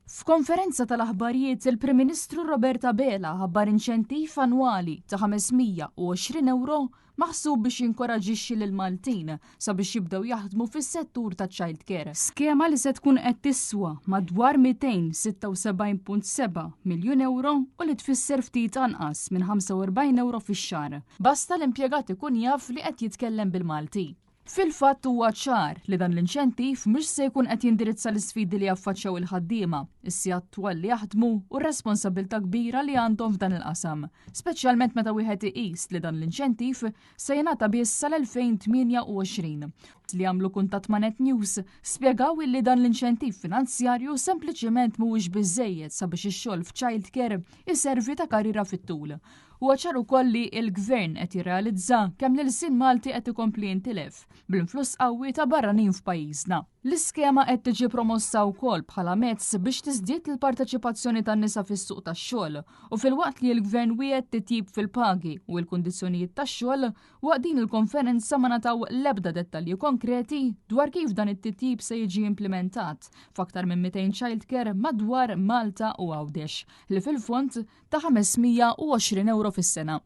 F'konferenza tal-aħbarijiet, il-Prim Ministru Robert Abela ħabbar inċentiv annwali ta' 520 ewro maħsub biex jinkoraġixxi lill-Maltin sabiex jibdew jaħdmu fis-settur taċ-child care. Skema li se tkun qed tiswa madwar 276.7 miljun ewro u li tfisser ftit anqas minn 45 ewro fix-xahar. Basta l-impjegat ikun jaf li qed jitkellem bil-Malti. Fil-fatt huwa ċar li dan l-inċentiv mhux se jkun qed jindirizza l-isfidi li jaffaċċjaw il-ħaddiema, is-sigħat twal li jaħdmu u r-responsabbiltà kbira li għandhom f'dan il-qasam, speċjalment meta wieħed iqis li dan l-inċentiv se jingħata biss sal-2028. Li għamlu kuntatt ma' Net News spjegaw illi dan l-inċentiv finanzjarju sempliċiment mhuwiex biżżejjed sabiex ix-xogħol f'child care iservi ta' karriera fit-tul. Huwa ċar ukoll li l-Gvern qed jirrealizza kemm l-ilsien Malti qed ikompli jintilef bl-influss qawwi ta' barranin f'pajjiżna. L-iskema qed tiġi promossa wkoll bħala mezz biex tiżdied il-parteċipazzjoni tan-nisa fis-suq tax-xogħol u filwaqt li l-Gvern wiegħed titjib fil-pagi u l-kundizzjonijiet tax-xogħol, waqt din il-konferenza ma ngħataw l-ebda dettalji konkreti dwar kif dan it-titjib se jiġi implimentat f'aktar minn 200 childcare madwar Malta u Għawdex li fil-fond ta' 520 ewro fis-sena.